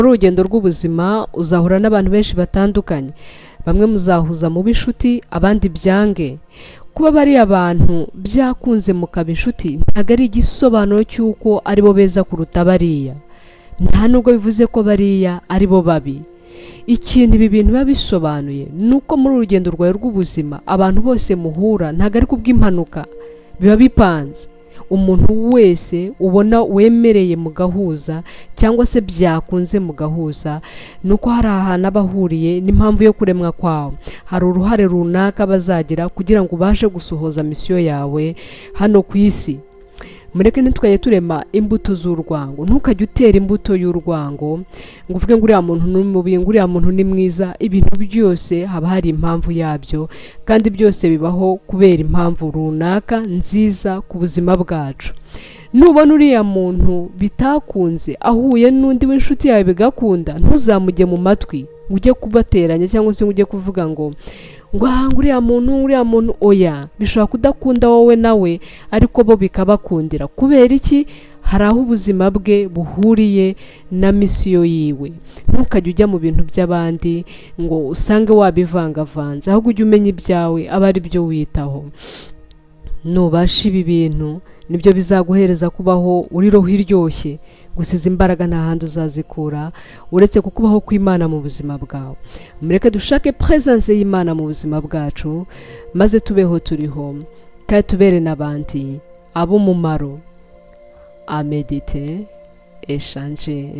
Muri urugendo rw'ubuzima uzahura n'abantu benshi batandukanye. Bamwe muzahuza mu b'inshuti, abandi byange. Kuba bariya bantu byakunze mukaba inshuti ntabwo ari igisobanuro cy'uko aribo beza kuruta bariya, nta nubwo bivuze ko bariya ari bo babi. Ikintu ibi bintu biba bisobanuye ni uko muri uru rugendo rwawe rw'ubuzima, abantu bose muhura ntabwo ari kubw'impanuka, biba bipanze. Umuntu wese ubona wemereye mugahuza cyangwa se byakunze mugahuza, ni uko hari ahantu aba ahuriye n'impamvu yo kuremwa kwawe. Hari uruhare runaka bazagira kugira ngo ubashe gusohoza misiyo yawe hano ku isi. Mureke ntitwajye turema imbuto z'urwango. Ntukajye utera imbuto y'urwango ngo uvuge ngo uriya muntu ni mubi, ngo uriya muntu ni mwiza. Ibintu byose haba hari impamvu yabyo, kandi byose bibaho kubera impamvu runaka nziza ku buzima bwacu. Nubona uriya muntu bitakunze ahuye n'undi w'inshuti yawe bigakunda, ntuzamujye mu matwi ngo ujye kubateranya cyangwa se ngo ujye kuvuga ngo aha ngo uriya muntu, uriya muntu. Oya, bishobora kudakunda wowe nawe, ariko bo bikabakundira. Kubera iki? Hari aho ubuzima bwe buhuriye na misiyo yiwe. Ntukajye ujya mu bintu by'abandi ngo usange wabivangavanze, ahubwo ujye umenya ibyawe, abe ari byo witaho. Nubasha ibi bintu, nibyo bizaguhereza kubaho uri roho iryoshye. Gusa izi imbaraga nta handi uzazikura uretse kukubaho kw'Imana mu buzima bwawe. Mureke dushake presence y'Imana mu buzima bwacu, maze tubeho turiho kandi tubere n'abandi ab'umumaro. À méditer, échanger.